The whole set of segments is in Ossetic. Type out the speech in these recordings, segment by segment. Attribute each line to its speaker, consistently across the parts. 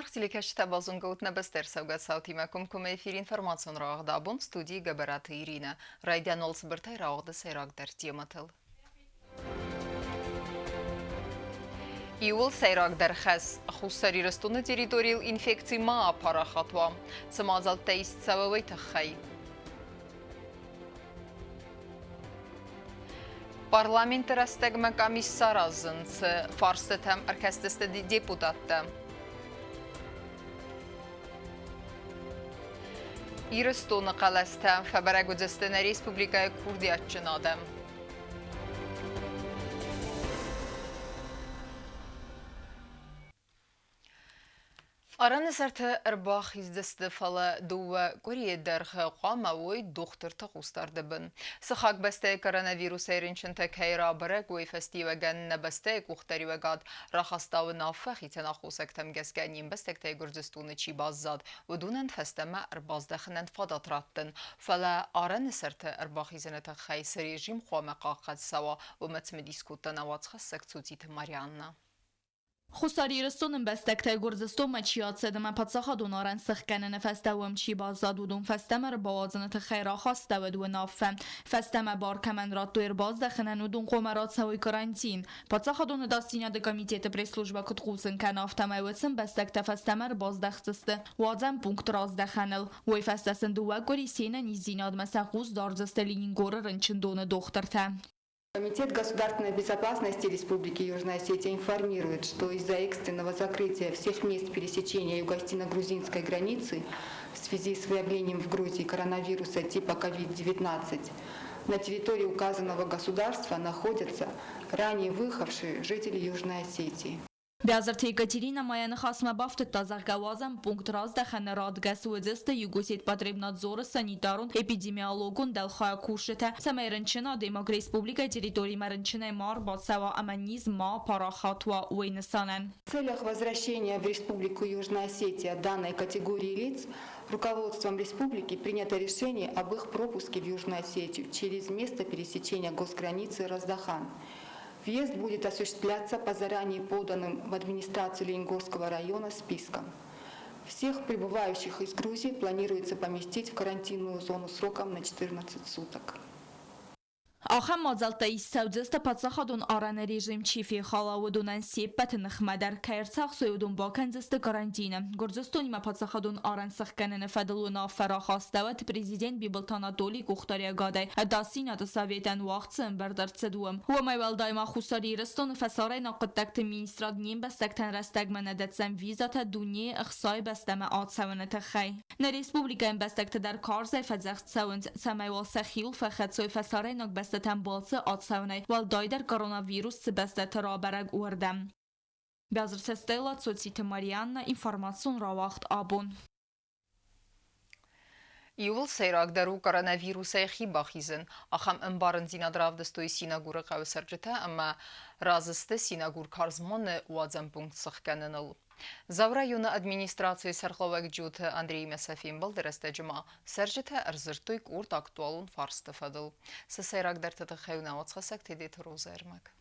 Speaker 1: Зынаргъ телекӕсджытӕ, базонгӕ нӕ бӕстӕ ӕрцӕугӕ цаутимӕ комкоммӕ эфир информацион рауагъд абон студийы Гӕбӕраты Иринӕ. Райдиан уал цыбыртӕй рауагъды сӕйрагдӕр темӕтыл. Иууыл сӕйрагдӕр хӕс Хуссар Ирыстоны территорийыл инфекци ма апарахат уа. Цы мадзӕлттӕ ист цӕуы, уый тыххӕй. Парламенты рӕстӕгмӕ къамис саразынц, фарстытӕм ӕркӕсдзысты депутаттӕ. Ирыстоны хъӕлӕстӕ фӕбӕрӕг уыдзысты нӕ республикӕйы курдиатджын адӕм. Арӕны сӕрты ӕрбахиздзысты, фӕлӕ дыууӕ къуырийы дӕргъы хъуамӕ уой дохтырты хъусдарды бын. Сыхаг бӕстӕйы коронавирусӕй рынчынтӕ кӕй рабӕрӕг, уый фӕстиуӕгӕн нӕ бӕстӕйы къухдариуӕгад рахаста уынаффӕ хицӕн аххосӕгтӕм гӕсгӕ не мбӕстӕгтӕй Гуырдзыстоны чи баззад, уыдонӕн фӕстӕмӕ ӕрбаздӕхынӕн фадат раттын. Фӕлӕ арӕны сӕрты ӕрбахизыны тыххӕй цы режим хъуамӕ хъахъхъӕд цӕуа, уымӕ цымыдис кодта нӕ уацхӕссӕг Цуциты Марианна.
Speaker 2: Хуссар Ирыстоны ӕмбӕстӕгтӕй Гуырдзыстонмӕ чи ацыд ӕмӕ паддзахадон арӕн сыхгӕныны фӕстӕ уым чи баззад, уыдон фӕстӕмӕ ӕрбауадзыны тыххӕй рахастӕуыд уынаффӕ. Фӕстӕмӕ бар кӕмӕн радтой ӕрбаздӕхынӕн, уыдон хъуамӕ рацӕуой карантин. Паддзахадон ӕдасдзинады комитеты пресс-службӕ куыд хъусын кӕны, афтӕмӕй уыцы ӕмбӕстӕгтӕ фӕстӕмӕ ӕрбаздӕхдзысты уадзӕн пункт раздӕхӕныл. Уый фӕстӕ сын дыууӕ къуыри се нӕниздзинадмӕ сӕ хъус дардзысты Ленингоры рынчындоны дохтыртӕ.
Speaker 3: Комитет государственной безопасности Республики Южная Осетия информирует, что из-за экстренного закрытия всех мест пересечения юго-осетино-грузинской границы в связи с выявлением в Грузии коронавируса типа COVID-19 на территории указанного государства находятся ранее выехавшие жители Южной Осетии.
Speaker 2: Биазырты Екатеринӕ ма йӕ ныхасмӕ бафтыдта, зӕгъгӕ, уадзӕн пункт раздӕхӕны радгӕс уыдзысты Югосетпотребнадзоры санитарон-эпидемиологон дӕлхайы кусджытӕ, цӕмӕй рынчын адӕймаг республикӕйы территоримӕ рынчынӕй ма ӕрбацӕуа ӕмӕ низ ма апарахат уа, уый нысанӕн.
Speaker 3: В целях возвращения в Республику Южная Осетия данной категории лиц руководством республики принято решение об их пропуске в Южную Осетию через место пересечения госграницы Раздахан. Въезд будет осуществляться по заранее поданным в администрацию Ленингорского района спискам. Всех прибывающих из Грузии планируется поместить в карантинную зону сроком на 14 суток.
Speaker 2: Ахӕм мадзӕлттӕ ист цӕудзысты паддзахадон арӕны режим чи фехала, уыдонӕн се ппӕты ныхмӕ дӕр. Кӕй ӕрцахсой, уыдон бакӕндзысты карантины. Гуырдзыстонимӕ паддзахадон арӕн сыхгӕныны фӕдыл уынаффӕ рахастӕуӕд президент Бибылты Анатолийы къухдариуӕгадӕй Ӕдасдзинады советӕн уагъд цы ӕмбырд ӕрцыд, уым. Уымӕй уӕлдай ма Хуссар Ирыстоны фӕсарӕйнаг хъуыддӕгты министрад не мбӕстӕгтӕн рӕстӕгмӕ нӕ дӕтдзӕн визӕтӕ дунейы ӕхцайы бӕстӕмӕ ацӕуыны тыххӕй. Нӕ республикӕйы ӕмбӕстӕгтӕ дӕр карзӕй фӕдзӕхст цӕуынц, цӕмӕй уал сӕхиуыл фӕхӕцой фӕсарӕйнаг бӕстӕтӕм балцы ацӕуынӕй, уӕлдайдӕр коронавирус цы бӕстӕты рабӕрӕг, уырдӕм. Бязырты Стелла, Цоциты Марианна, информацион рауагъд абон.
Speaker 1: Иууыл сӕйрагдӕр у коронавирусӕй хи бахизын. Ахӕм ӕмбарындзинад равдыстой Синагуры хъӕуы цӕрджытӕ ӕмӕ разы сты Синагур Карзмоны уадзӕн пункт сыхгӕныныл. Дзауы районы администрацийы сӕргълӕууӕг Джиоты Андреимӕ сӕ фембӕлды рӕстӕджы ма цӕрджытӕ ӕрдзырдтой къорд актуалон фарсты фӕдыл. Сӕ сӕйрагдӕрты тыххӕй у нӕ уацхӕссӕг Тедеты Розӕ ӕрмӕг.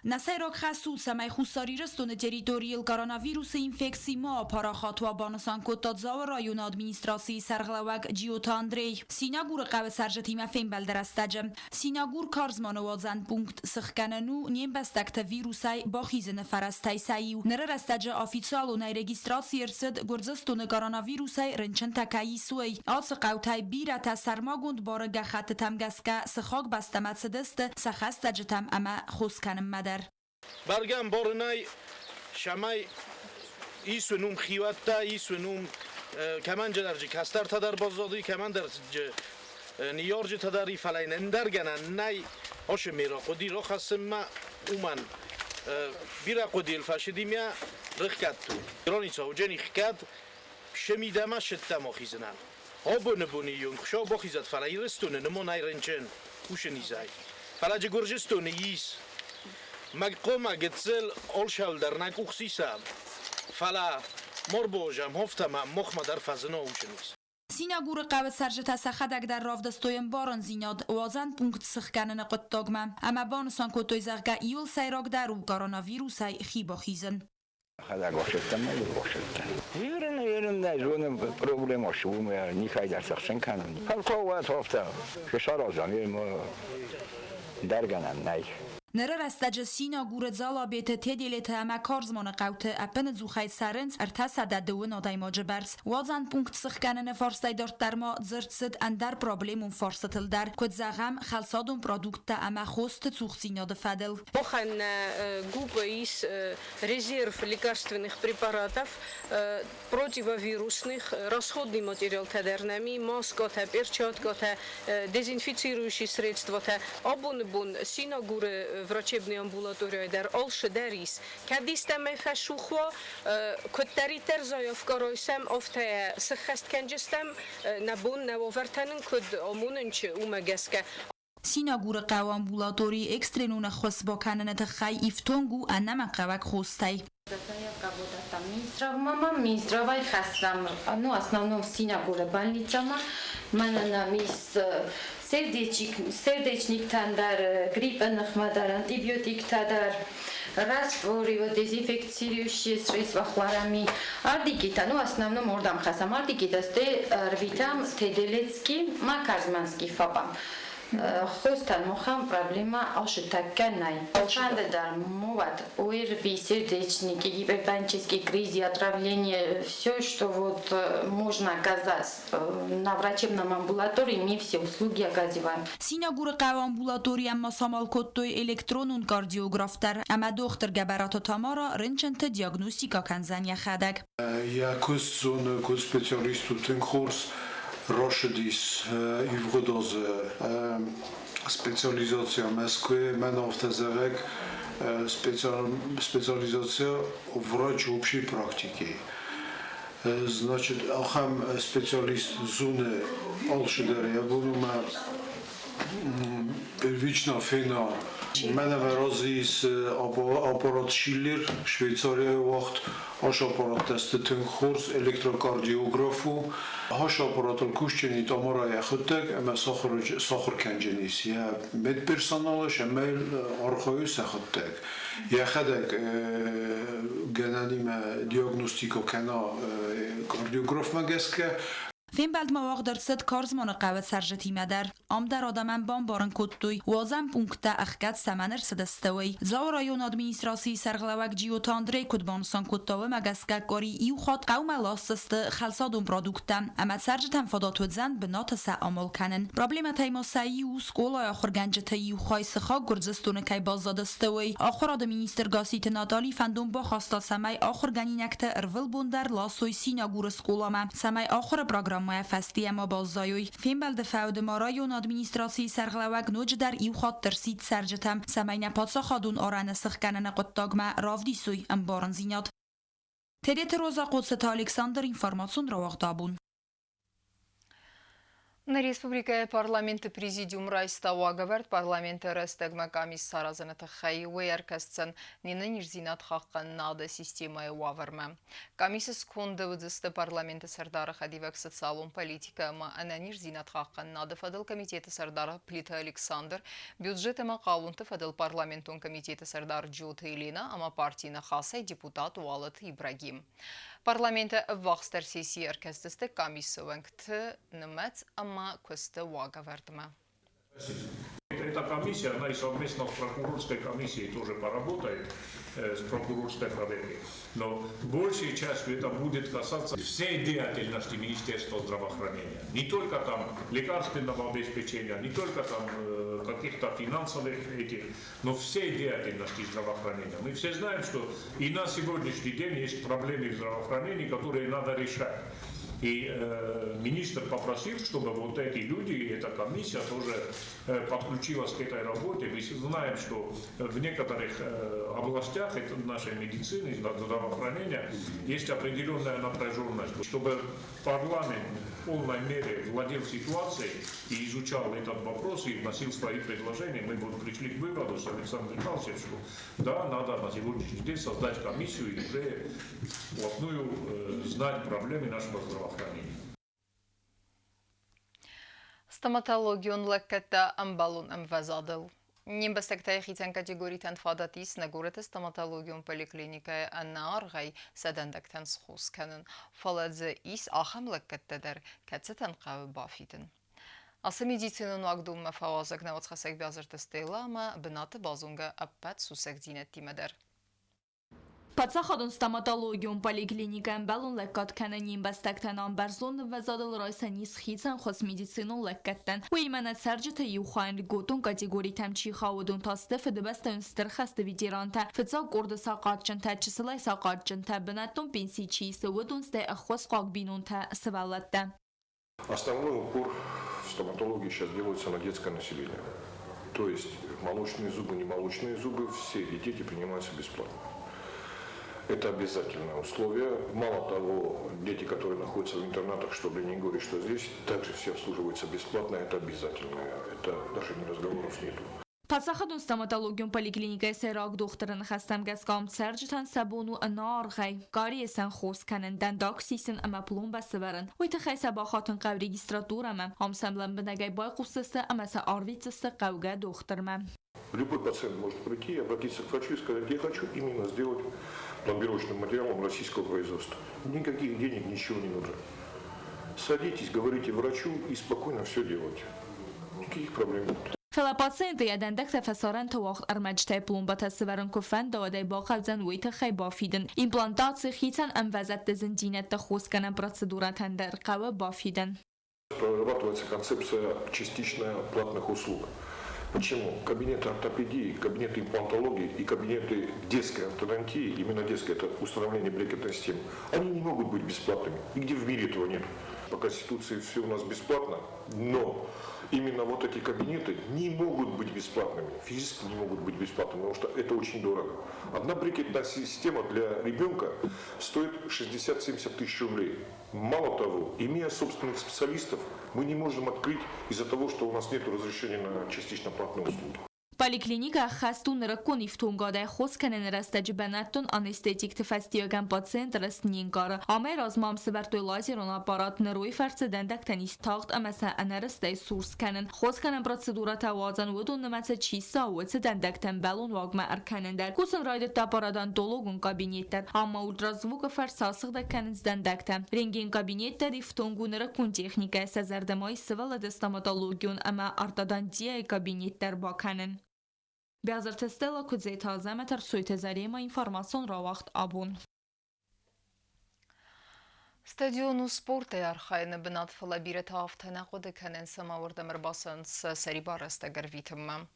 Speaker 2: Нӕ сӕйраг хӕс у, цӕмӕй Хуссар Ирыстоны территорийыл коронавирусы инфекци ма апарахат уа, банысан кодта Дзауы районы администрацийы сӕргълӕууӕг Джиоты Андрей. Синагуры хъӕуы цӕрджытимӕ фембӕлды рӕстӕджы. Синагур Карзманы уадзӕн пункт сыхгӕнӕн у не мбӕстӕгты вирусӕй бахизыны фӕрӕзтӕй сӕ иу. Ныры рӕстӕджы официалонӕй регистраци ӕрцыд Гуырдзыстоны коронавирусӕй рынчынтӕ кӕй ис, уый. Ацы хъӕутӕй бирӕтӕ сӕрмагонд бары гӕххӕттытӕм гӕсгӕ сыхаг бӕстӕмӕ цыдысты сӕ хӕстӕджытӕм ӕмӕ хос кӕнынмӕ дӕр.
Speaker 4: Бӕргӕ ӕмбарынӕй, цӕмӕй ис уын уым хиуӕттӕ, ис уын уым кӕмӕнджыдӕрджы кӕстӕртӕ дӕр баззади, кӕмӕндӕрджы ныййарджытӕ дӕр, фӕлӕ йын ӕндӕр гӕнӕн нӕй ацы мерӕ хъуыди рахӕссынмӕ, уымӕн бирӕ хъуыдыйыл фӕцыди мӕ рыхгӕдтой. Границӕ уыджени хгӕд, се мидӕмӕ сыдтӕм ахизынӕн. Абоны боны июнь Хуыцау бахизӕд, фӕлӕ Ирыстоны нымонӕй рынчын усы низӕй. Фӕлӕ джы Гуырдзыстоны ис. Мӕгхъомӕ гыццыл олсӕл дӕр нӕ къух сисӕм, фӕлӕ морбозӕм, хофтӕмӕ, мохмӕ дӕр фӕзыны усы низ.
Speaker 2: Синагуры хъӕуы цӕрджытӕ сӕхӕдӕг дӕр равдыстой ӕмбарындзинад уадзӕн пункт сыхгӕныны хъуыддагмӕ ӕмӕ банысан кодтой, зӕгъгӕ, иуыл сӕйрагдӕр у коронавирусӕй хи бахизын.
Speaker 5: Хӕдӕг охсӕдтӕн ма охсӕдтӕн. Ерын, ерын нӕ зонын проблема шы уымӕ никӕй дӕр цӕхсӕн кӕнын. Фӕлтау уӕд афтӕ саразӕм, дӕргӕнӕн нӕй.
Speaker 2: Ныры рӕстӕджы Синагуры, Дзалабеты, Теделеты ӕмӕ Карзманы хъӕуты ӕппыныдзухӕй цӕрынц 330 адӕймаджы бӕрц. Уадзӕн пункт сыхгӕныны фарстӕй дарддӕр ма дзырд цыд ӕндӕр проблемон фарстытыл дӕр, куыд зӕгъӕм, хӕлцадон продукттӕ ӕмӕ хосты цухдзинады фӕдыл.
Speaker 6: Махӕн нӕ гуппы ис резерв лекарственных препаратов, противовирусных, расходный материалтӕ дӕр нӕм и, маскӕтӕ, перчаткӕтӕ, дезинфицирующие средствотӕ. Абоны бон Синагуры врачебный амбулаторияйы дӕр алшы дӕр ис. Кӕд истӕмӕй фӕсух уа, куыддӕриддӕр заявкӕ райсӕм, афтӕ сыххӕст кӕнджыстӕм, нӕ бон нӕ уавӕртӕ нын куыд амонынч, уымӕ гӕсгӕ.
Speaker 2: Синагуры хъӕуы амбулаторийы экстренон ӕххуыс бакӕныны тыххӕй ифтонг у ӕнӕмӕнгхъӕуӕг хостӕй.
Speaker 7: Минздравмӕ Минздравӕй хӕссӕм, ну, основном Синагуры больницӕмӕ. Мӕнӕ нӕм ис сердечниктӕн дӕр, гриппы ныхмӕ дӕр, антибиотиктӕ дӕр, растворы, дезинфекцирующие средства хуарами. Ардигитӕ, ну, основном ордӕм хӕссӕм. Ардигитӕ сты ӕрвитӕм Теделецкий ма Карзманский ФАП-ӕм. Хостӕн махӕн проблема ӕртӕккӕ нӕй. Фӕнды дӕр моват ОРВИ, сердечники, гипертонические кризы, отравление, все, что вот можно оказать на врачебном амбулатории, мы все услуги оказываем.
Speaker 2: Синагуры хъӕуы амбулаторийӕн ма самал кодтой электронон кардиограф дӕр ӕмӕ дохтыр Гӕбӕраты Тамара рынчынты диагностикӕ кӕндзӕн йӕхӕдӕг.
Speaker 8: Йӕ куыст зоны куыд специалист у тынг хорз, ращыдис ивгъуыд азы специализация Мӕскуыйы, мӕн афтӕ зӕгъӕг специализация врач общей практики. Значит, ахӕм специалист зоны алчидӕр йӕ бон у мӕ первично фена. Мӕнӕ мӕ разы ис аппарат Шиллер, Швейцарияйы уагъд. Ас аппараттӕ сты тынг хорз, электрокардиограф у. Ас аппаратыл кусджыни Тамара йӕхӕдӕг ӕмӕ сахуыр кӕнджынис йӕ медперсоналы, ӕмӕ архайы сӕхӕдӕг. Йӕхӕдӕг гӕнӕнимӕ диагностикӕ кӕна кардиографмӕ гӕсгӕ.
Speaker 2: Фембӕлд ма уагъд ӕрцыд Карзманы хъӕуы цӕрджытимӕ дӕр. Ам дӕр адӕмӕн бамбарын кодтой, уадзӕн пункттӕ ӕхгӕд цӕмӕн ӕрцыдысты, уый. Дзауы районы администрацийы сӕргълӕууӕг Джиоты Андрей куыд банысан кодта, уымӕ гӕсгӕ къуыри иу хатт хъӕумӕ ласдзысты хӕлцадон продукттӕ ӕмӕ цӕрджытӕн фадат уыдзӕн бынаты сӕ амал кӕнын. Проблемӕтӕй ма сӕ иу у скъолайы ахуыргӕнджыты иу хай сыхаг Гуырдзыстоны кӕй баззадысты, уый. Ахуырады министр Гасситы Натали фӕндон бахаста, цӕмӕй ахуыргӕнинӕгтӕ ӕрвылбон дӕр ласой Синагуры скъоламӕ, цӕмӕй ахуыры программӕйӕ фӕстийӕ ма баззайой. Фембӕлды фӕуды ма районы администрацийы сӕргълӕууӕг ноджыдӕр иу хатт ӕрсидт цӕрджытӕм, цӕмӕй нӕ паддзахадон арӕны сыхгӕныны хъуыддагмӕ равдисой ӕмбарындзинад. Тедеты Роза Хъоцыты Александр информацион рауагъд абон.
Speaker 1: Нӕ республикӕйы парламенты президиум райста уагӕвӕрд парламенты рӕстӕгмӕ къамис саразыны тыххӕй. Уый ӕркӕсдзӕн не нӕниздзинад хъахъхъӕнынады системӕйы уавӕрмӕ. Къамисы сконды уыдзысты парламенты сӕрдары хӕдивӕг социалон политикӕ ӕмӕ ӕнӕниздзинад хъахъхъӕнынады фӕдыл комитеты сӕрдар Плиты Александр, бюджет ӕмӕ хъалонты фӕдыл парламентон комитеты сӕрдар Джиоты Еленӕ ӕмӕ партийы Ныхасӕй депутат Уалыты Ибрагим. Парламенты ӕввахсдӕр сессийы ӕркӕсдзысты къамисы уӕнгты нымӕц ӕмӕ куысты уагӕвӕрдмӕ.
Speaker 9: Эта комиссия, она и совместно с прокурорской комиссией тоже поработает, с прокурорской проверкой. Но большей частью это будет касаться всей деятельности Министерства здравоохранения. Не только там лекарственного обеспечения, не только там каких-то финансовых этих, но всей деятельности здравоохранения. Мы все знаем, что и на сегодняшний день есть проблемы в здравоохранении, которые надо решать. И министр попросил, чтобы вот эти люди, эта комиссия тоже подключилась к этой работе. Мы знаем, что в некоторых областях нашей медицины, здравоохранения есть определенная напряженность. Чтобы парламент в полной мере владел ситуацией и изучал этот вопрос и вносил свои предложения, мы вот пришли к выводу с Александром Михайловичем, что да, надо на сегодняшний день создать комиссию и уже вплотную знать проблемы нашего здравоохранения.
Speaker 1: Стоматологион лӕггӕдтӕ ӕмбӕлон ӕмвӕзадыл. Не мбӕстӕгтӕй хицӕн категоритӕн фадат ис нӕ горӕты стоматологион поликлиникӕйы ӕнӕаргъӕй сӕ дӕндӕгтӕн схос кӕнын, фӕлӕ дзы ис ахӕм лӕггӕдтӕ дӕр, кӕцытӕн хъӕуы бафидын. Ацы медицинон уагдонмӕ фӕуазӕг нӕуӕдзхӕссӕг Биазырты Стеллӕ ӕмӕ бынаты базонгӕ ӕппӕт сусӕгдзинӕдтимӕ дӕр.
Speaker 2: Паддзахадон стоматологион поликлиникӕ ӕмбӕлон лӕггад кӕны не мбӕстӕгтӕн ам бӕрзонд ӕмвӕзадыл райсӕн ис хицӕн хуыз медицинон лӕггӕдтӕн. Уыимӕ нӕ цӕрджыты иу хайӕн льготон категоритӕм чи хауы, уыдон та сты Фыдыбӕстӕйон Стыр хӕсты ветерантӕ, фыццаг къорды сахъатджынтӕ, чысылӕй сахъатджынтӕ, бынӕттон пенси чи исы, уыдон, стӕй ӕххуысхъуаг бинонтӕ, сывӕллӕттӕ.
Speaker 10: Основной упор в стоматологии сейчас делается на детское население. То есть молочные зубы, не молочные зубы, все эти дети принимаются бесплатно. Это обязательное условие. Мало того, дети, которые находятся в интернатах, что в Ленингоре, что здесь, также все обслуживаются бесплатно. Это обязательное. Это даже не разговоров нету.
Speaker 2: Паддзахадон стоматологион поликлиникӕйы сӕйраг дохтыры ныхӕстӕм гӕсгӕ ам цӕрджытӕн сӕ бон у ӕнӕаргъӕй кариесӕн хос кӕнын, дӕндаг сисын ӕмӕ пломбӕ сӕвӕрын. Уый тыххӕй сӕ бахатын хъӕуы регистратурӕмӕ. Ам сӕм лӕмбынӕгӕй байхъусдзысты ӕмӕ сӕ арвитдзысты хъӕугӕ дохтырмӕ.
Speaker 10: Любой пациент может прийти и обратиться к врачу и сказать, я хочу именно сделать пломбировочным материалом российского производства. Никаких денег, ничего не нужно. Садитесь, говорите врачу и спокойно все делайте. Никаких проблем нет.
Speaker 2: Фӕлӕ пациенты йӕ дӕндӕгтӕ фӕсарӕнты уагъд ӕрмӕджытӕй пломбӕтӕ сӕвӕрын куы фӕнда, уӕд ӕй бахъӕудзӕн уый тыххӕй бафидын. Имплантаци хицӕн ӕмвӕзадты зындзинӕдты хосгӕнӕн процедурӕтӕн дӕр хъӕуы бафидын.
Speaker 10: Прорабатывается концепция частично платных услуг. Почему? Кабинеты ортопедии, кабинеты имплантологии и кабинеты детской ортодонтии, именно детской, это установление брекетной системы, они не могут быть бесплатными. Нигде в мире этого нет. По Конституции все у нас бесплатно, но именно вот эти кабинеты не могут быть бесплатными, физически не могут быть бесплатными, потому что это очень дорого. Одна брекетная система для ребенка стоит 60-70 тысяч рублей. Мало того, имея собственных специалистов, мы не можем открыть из-за того, что у нас нет разрешения на частично платные услуги.
Speaker 2: Поликлиникӕ ӕххӕст у нырыккон ифтонгадӕй хос кӕныны рӕстӕджы бынӕттон анестетикты фӕстиуӕгӕн пациент рыст не нкъары. Амӕй размӕ ам сӕвӕрдтой лазерон аппарат, ныр уый фӕрцы дӕндӕгтӕн ис тагъд ӕмӕ сӕ ӕнӕрыстӕй сурс кӕнын. Хосгӕнӕн процедурӕтӕ уадзӕн уыдон нымӕцы чи цӕуы, уыцы дӕндӕгтӕ ӕмбӕлон уагмӕ ӕркӕнын дӕр. Кусын райдыдта пародонтологон кабинет дӕр. Ам ма ультразвукы фӕрцы асыгъдӕг кӕнынц дӕндӕгтӕ. Рентген-кабинет дӕр ифтонг у нырыккон техникӕйӕ, сӕ зӕрдӕмӕ сывӕллӕтты стоматологион ӕмӕ ортодонтияйы кабинет дӕр бакӕнын. Бязырты Стелла Куыдзеты Азӕмӕт Ӕрсойты Заремӕ информацион рауагъд абон.
Speaker 1: Стадион у спортӕй архайыны бынат, фӕлӕ бирӕтӕ афтӕ нӕ хъуыды кӕнынц ӕмӕ уырдӕм ӕрбацӕуынц сӕ сӕрибар рӕстӕг ӕрвитынмӕ.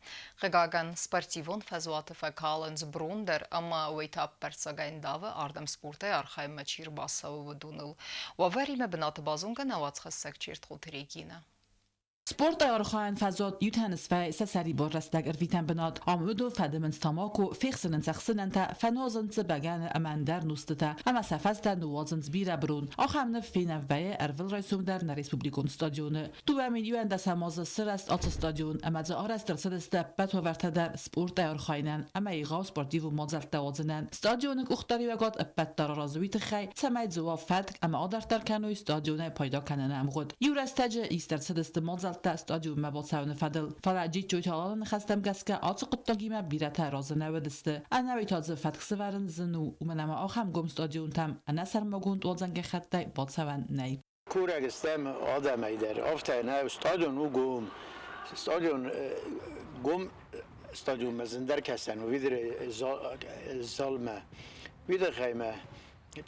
Speaker 1: Хъыгагӕн, спортивон фӕзуаты фӕкалынц брон дӕр ӕмӕ уый та ӕппӕрццагӕй ндавы, ардӕм спортӕй архайынмӕ чи рбацӕуы, уыдоныл. Уавӕримӕ бынаты базонгӕ нӕ уацхӕссӕг Чертхъоты Регинӕ.
Speaker 11: Спортӕй архайӕн фӕзуат иутӕн свӕй сӕ сӕрибар рӕстӕг ӕрвитӕн бынат. Ам уыдон фӕдымынц тамако, фехсынынц ӕхсынӕнтӕ, фӕнуазынц дзы бӕгӕны ӕмӕ ӕндӕр нозтытӕ ӕмӕ сӕ фӕстӕ ныууадзынц бирӕ брон. Ахӕм ныв фенӕн вӕййы ӕрвылрайсом дӕр нӕ республикон стадионы. 2021 азы сырӕзт ацы стадион ӕмӕ дзы арӕзт ӕрцыдысты ӕппӕт уавӕртӕ дӕр спортӕй архайынӕн ӕмӕ егъау спортивон мадзӕлттӕ уадзынӕн. Стадионы къухдариуӕгад ӕппӕт дӕр аразы уый тыххӕй, цӕмӕй дзы уа фӕтк ӕмӕ адарддӕр кӕной стадионӕй пайда кӕныны ӕмгъуыд. Иу рӕстӕджы ист ӕрцыдысты мадзӕлттӕ стадионмӕ бацӕуыны фӕдыл, фӕлӕ Джиджджойты Аланы ныхӕстӕм гӕсгӕ ацы хъуыддагимӕ бирӕтӕ разы нӕ уыдысты. Ӕнӕуый та дзы фӕтк сӕвӕрын зын у, уымӕн ӕмӕ ахӕм гом стадионтӕм ӕнӕсӕрмагонд уадзӕн гӕххӕттӕй бацӕуӕн нӕй.
Speaker 12: Курӕг стӕм адӕмӕй дӕр. Афтӕ нӕ стадион у гом. Стадион гом стадионмӕ зындӕр кӕсӕн у видр залмӕ. Уый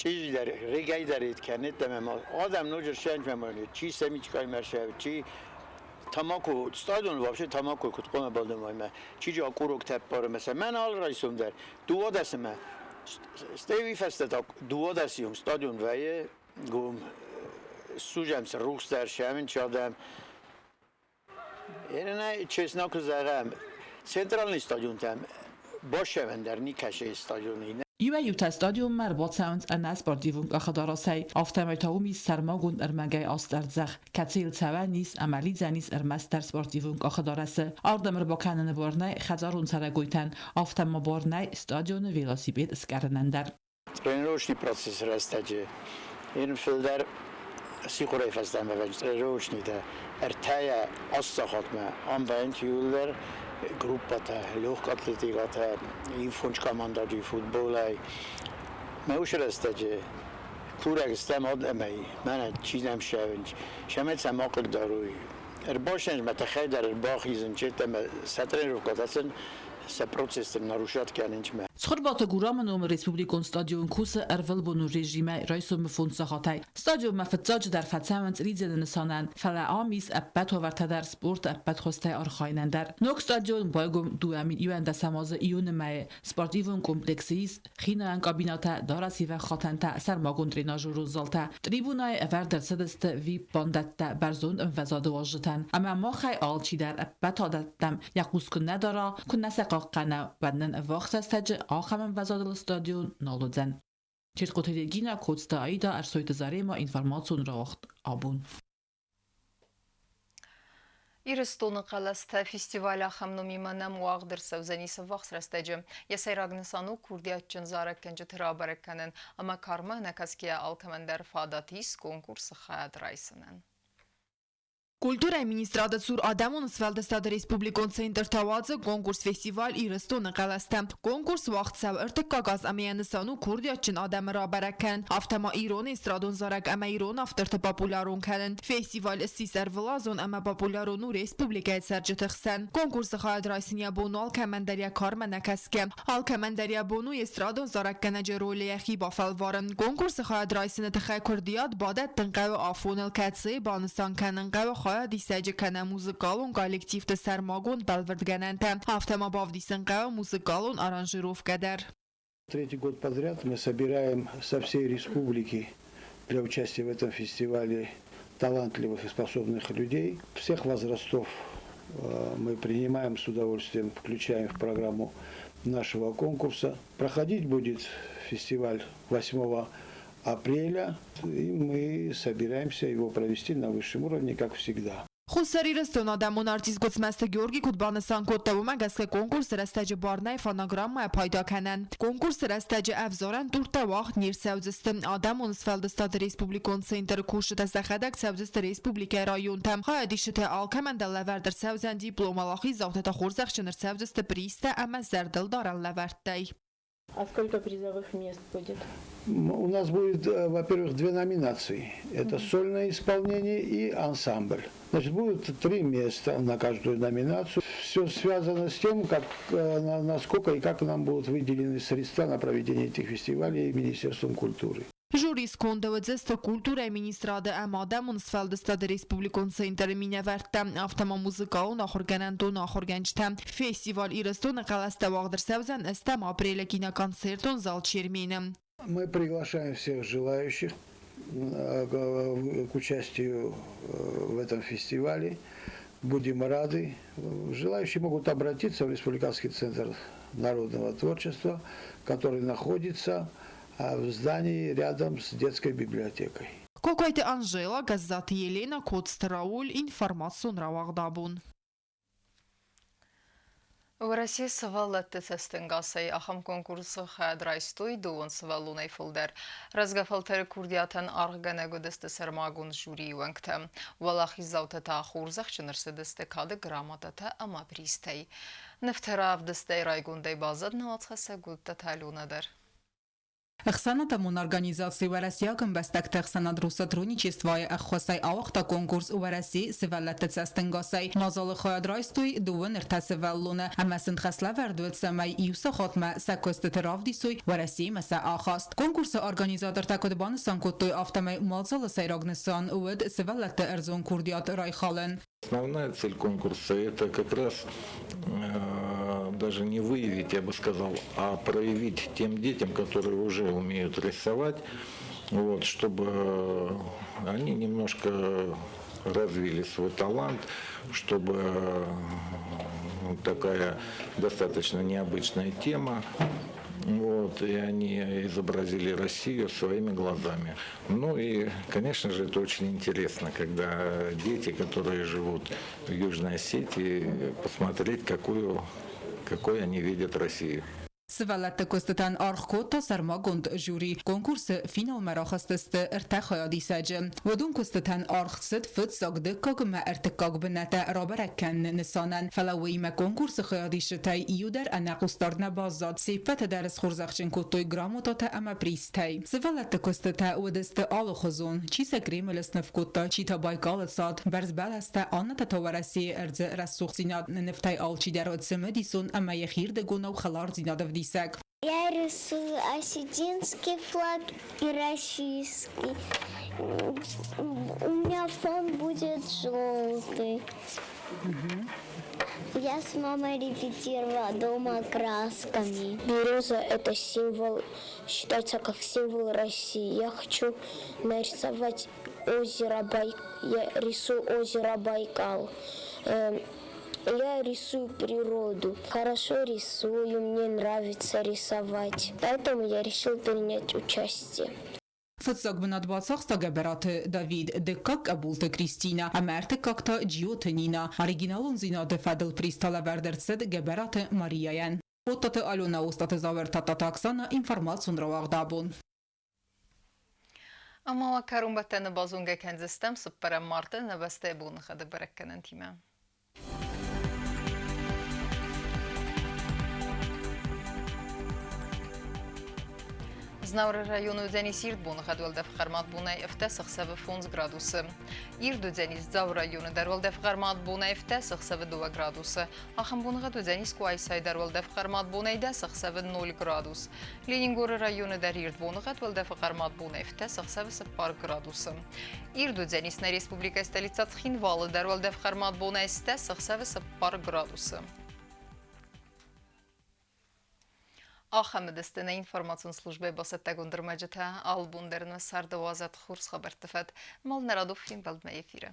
Speaker 12: чъизидӕр регӕйдӕр кӕнет ӕмӕ ма адӕм ноджы сӕнчмӕ чи семечкаймӕ чи тамако стадион вообще тамако куыд хъуамӕ балдымаймӕ чи окурок тӕппары сӕ мӕн алы райсом дӕр дыууадӕсымӕ стӕй уый фӕстӕ та дыууадӕсы стадион вӕййы гом сужӕм цы рухс дӕр сӕмын адӕм Еренӕ честно куы зӕгъӕм центральный стадионтӕм башӕвӕн дӕр никӕцы стадионы.
Speaker 11: Иуӕй-иутӕ стадионмӕ ӕрбацӕуынц ӕнӕ спортивон къахыдарӕсӕй, афтӕмӕй та уым ис сӕрмагонд ӕрмӕгӕй астӕрдзӕх, кӕцыйыл цӕуӕн ис ӕмӕ лидзӕн ис ӕрмӕстдӕр спортивон къахыдарӕсы. Ардӕм ӕрбакӕныны бар нӕй хӕдзарон цӕрӕгойтӕн, афтӕ ма бар нӕй стадионы велосипед скъӕрынӕн дӕр.
Speaker 12: Тренировочный процесс рӕстӕджы йын фылдӕр сихорӕй фӕстӕмӕ вӕййынц тренировочныйтӕ ӕртӕйӕ аст сахатмӕ. Ам вӕййынц иууылдӕр. группӕтӕ, легкая атлетикӕтӕ, ифтонг командӕты футболӕй. Мӕ уыцы рӕстӕджы курӕг стӕм адӕмӕй, мӕнӕ чи нӕм ссӕуынц, цӕмӕй сӕ ма хъыгдарой. Ӕрбацӕуынц мӕ тыххӕй дӕр ӕрбахизын, чертӕ сӕ тренировкӕтӕ сын сӕ процессты нарушать кӕнынц мӕ.
Speaker 11: Цхуырбаты Гурамы номыл республикон стадион кусы ӕрвылбонон режимӕй райсомы 5 сахатӕй. Стадионмӕ фыццаджыдӕр фӕцӕуынц ридзыны нысанӕн, фӕлӕ ам ис ӕппӕт уавӕртӕ дӕр спорты ӕппӕт хуызтӕй архайынӕн дӕр. Ног стадион байгом 2021 азы июны мӕйы. Спортивон комплексы ис хинайӕн кабинӕтӕ, дарӕсивӕг хатӕнтӕ, сӕрмагонд тренажерон залтӕ. Трибунӕйы ӕвӕрд ӕрцыдысты VIP-бандӕттӕ бӕрзонд ӕмвӕзады уазджытӕн. Ӕмӕ махӕй алчидӕр ӕппӕт адӕттӕм йӕ хъус куы нӕ дара, куы нӕ сӕ хъахъхъӕна, уӕд нын ӕввахс рӕстӕджы ахӕм ӕмвӕзадыл стадион нал уыдзӕн. Чертхъоты Регина, Коцты Аида, Ӕрсойты Зарема, информацион рауагъд абон.
Speaker 1: Ирыстоны хъӕлӕстӕ фестиваль ахӕм номимӕ нӕм уагъд ӕрцӕудзӕнис ӕввахс рӕстӕджы. Йӕ сӕйраг нысан у курдиатджын зарӕггӕнджыты рабӕрӕг кӕнын ӕмӕ кармӕ ӕнӕкӕсгӕйӕ алкӕмӕн дӕр фадат ис конкурсы хайад райсынӕн.
Speaker 13: Культурӕйы министрады цур Адӕмон сфӕлдыстады республикон центртӕ уадзы конкурс-фестиваль «Ирыстоны хъӕлӕстӕ». Конкурс уагъд цӕуы ӕртыккаг аз ӕмӕ йӕ нысан у курдиатджын адӕмы рабӕрӕг кӕнын, афтӕ ма ирон эстрадон зарӕг ӕмӕ ирон авторты популярон кӕнын. Фестиваль ссис ӕрвылазон ӕмӕ популярон у республикӕйы цӕрджыты хсӕн. Конкурсы хайад райсын йӕ бон у алкӕмӕн дӕр йӕ кармӕ нӕ кӕсгӕ. Алкӕмӕн дӕр йӕ бон у эстрадон зарӕггӕнӕджы ролы йӕхи бафӕлварын. Конкурсы хайад райсыны тыххӕй куырдиат бадӕттын хъӕуы афоныл, кӕцыйы банысан кӕнын хъӕуы хайадисӕджы кӕнӕ музыкалон коллективты сӕрмагонд бӕлвырдгӕнӕнтӕ. Афтӕ ма бавдисын хъӕуы музыкалон аранжировкӕ дӕр.
Speaker 14: Третий год подряд мы собираем со всей республики для участия в этом фестивале талантливых и способных людей всех возрастов. Мы принимаем с удовольствием, включаем в программу нашего конкурса. Проходить будет фестиваль 8 апреля, и мы собираемся его провести на высшем уровне, как всегда.
Speaker 13: Хуссар Ирыстоны адӕмон артист Гуыцмӕзты Георги куыд банысан кодта, уымӕ гӕсгӕ конкурсы рӕстӕджы бар нӕй фонограммӕйӕ пайда кӕнӕн. Конкурсы рӕстӕджы ӕвзарӕн туртӕ уагъд не рцӕудзысты. Адӕмон сфӕлдыстады республикон центры кусджытӕ сӕхӕдӕг цӕудзысты республикӕйы районтӕм. Хайадисджытӕ алкӕмӕн дӕр лӕвӕрд ӕрцӕудзӕн диплом, уӕлахиздзаутӕ та хорзӕхджын ӕрцӕудзысты призтӕ ӕмӕ зӕрдылдарӕн лӕвӕрттӕй.
Speaker 15: А сколько призовых мест будет?
Speaker 14: У нас будет, во-первых, две номинации. Это сольное исполнение и ансамбль. Значит, будет три места на каждую номинацию. Все связано с тем, как, насколько и как нам будут выделены средства на проведение этих фестивалей Министерством культуры.
Speaker 13: Жюрийы сконды уыдзысты культурӕйы министрады ӕмӕ адӕмон сфӕлдыстады республикон центры минӕвӕрттӕ, афтӕ ма музыкалон ахуыргӕнӕндоны ахуыргӕнджытӕ. Фестиваль «Ирыстоны хъӕлӕстӕ» уагъд ӕрцӕудзӕн 8 апрелы киноконцертон зал «Чермен»-ы.
Speaker 14: Мы приглашаем всех желающих к участию в этом фестивале. Будем рады. Желающие могут обратиться в Республиканский центр народного творчества, который находится в здании рядом с детской библиотекой.
Speaker 13: Кокойты Анжела, Газзаты Елена, Коцты Рауль, информацион рауагъд «Абон».
Speaker 1: Уӕрӕсе сывӕллӕтты цӕстӕнгасӕй ахӕм конкурсы хайад райстой дыууын сывӕллонӕй фылдӕр. Рӕзгӕ фӕлтӕры курдиатӕн аргъгӕнӕг уыдысты сӕрмагонд жюрийы уӕнгтӕ. Уӕлахиздзаутӕ та хорзӕхджын ӕрцыдысты кады грамотатӕ ӕмӕ призтӕй. Нывтӕ равдыстӕй райгондӕй баззад нӕ уацхӕссӕг Гуыдтаты Алена дӕр.
Speaker 16: Ӕхсӕнадӕмон организаци Уӕрӕсейаг ӕмбӕстӕгты ӕхсӕнад Россотрудничествойы ӕххуысӕй ауагъта конкурс Уӕрӕсе сывӕллӕтты цӕстӕнгасӕй. Мадзалы хайад райстой 23 сывӕллоны ӕмӕ сын хӕслӕвӕрд уыд, цӕмӕй иу сахатмӕ сӕ куыстыты равдисой Уӕрӕсеимӕ сӕ ахаст. Конкурсы организатортӕ куыд банысан кодтой, афтӕмӕй мадзалы сӕйраг нысан уыд сывӕллӕтты ӕрдзон курдиат райхалын.
Speaker 17: Основная цель конкурса – это как раз даже не выявить, я бы сказал, а проявить тем детям, которые уже умеют рисовать, вот, чтобы они немножко развили свой талант, чтобы такая достаточно необычная тема, вот, и они изобразили Россию своими глазами. Ну и, конечно же, это очень интересно, когда дети, которые живут в Южной Осетии, посмотреть, какой они видят Россию.
Speaker 16: Сывӕллӕтты куыстытӕн аргъ кодта сӕрмагонд жюри. Конкурсы финалмӕ рахызтысты ӕртӕ хайадисӕджы. Уыдон куыстытӕн аргъ цыд фыццаг, дыккаг ӕмӕ ӕртыккаг бынӕттӕ рабӕрӕг кӕныны нысанӕн. Фӕлӕ уыимӕ конкурсы хайадисджытӕй иу дӕр ӕнӕхъусдард нӕ баззад. Се ппӕты дӕр схорзӕхджын кодтой грамотатӕ ӕмӕ призтӕй. Сывӕллӕтты куыстытӕ уыдысты алыхуызон. Чи сӕ Кремлы сныв кодта, чи та Байкалы цад, бӕрзбӕлӕстӕ, аннӕтӕ та Уӕрӕсейы ӕрдзы рӕсугъддзинад нывтӕй алчидӕр уыд цымыдисон ӕмӕ йӕхирдыгонау хӕлардзинад ӕвдисӕг.
Speaker 18: Я рисую осетинский флаг и российский. У меня фон будет желтый. Я с мамой репетировала дома красками. Береза – это символ, считается как символ России. Я хочу нарисовать озеро Байкал. Я рисую озеро Байкал. Я рисую природу. Хорошо рисую, мне нравится рисовать. Поэтому я решил принять участие.
Speaker 16: Фыццаг бынат бацахста Гӕбӕраты Давид, дыккаг Къӕбулты Кристинӕ ӕмӕ ӕртыккаг та Джиоты Нинӕ. Оригиналондзинады фӕдыл приз та лӕвӕрд ӕрцыд Гӕбӕраты Марияйӕн. Оттаты Аленӕ, Остъаты Зауыр, Тадтаты Оксана, информацион рауагъд абон.
Speaker 1: Ӕмӕ уӕ кӕронбӕттӕны базонгӕ кӕндзыстӕм цыппӕрӕм марты нӕ бӕстӕйы боныхъӕды бӕрӕггӕнӕнтимӕ. Знауыры районы уыдзӕнис ирд боныгъӕд уӕлдӕф хъӕрмад бонӕй ӕфтӕс ӕхсӕвы 5 градусы. Ирд уыдзӕнис Дзауы районы дӕр уӕлдӕф хъӕрмад бонӕй ӕфтӕс ӕхсӕвы 2 градусы. Ахӕм боныгъӕд уыдзӕнис Къуайсайы дӕр уӕлдӕф хъӕрмад бонӕй 10 ӕхсӕвы 0 градус. Ленингоры районы дӕр ирд боныгъӕд уӕлдӕфы хъӕрмад бонӕй ӕфтӕс ӕхсӕвы 4 градусы. Ирд уыдзӕнис нӕ республикӕйы столицӕ Цхинвалы дӕр уӕлдӕф хъӕрмад бонӕй 10 ӕхсӕвы 4 градусы. Ахӕм уыдысты нӕ информацион службӕйы бацӕттӕгонд ӕрмӕджытӕ. Алы бон дӕр нӕ царды уадзӕд хорз хабӕртты фӕд. Мал нӕ радов фембӕлдмӕ эфиры.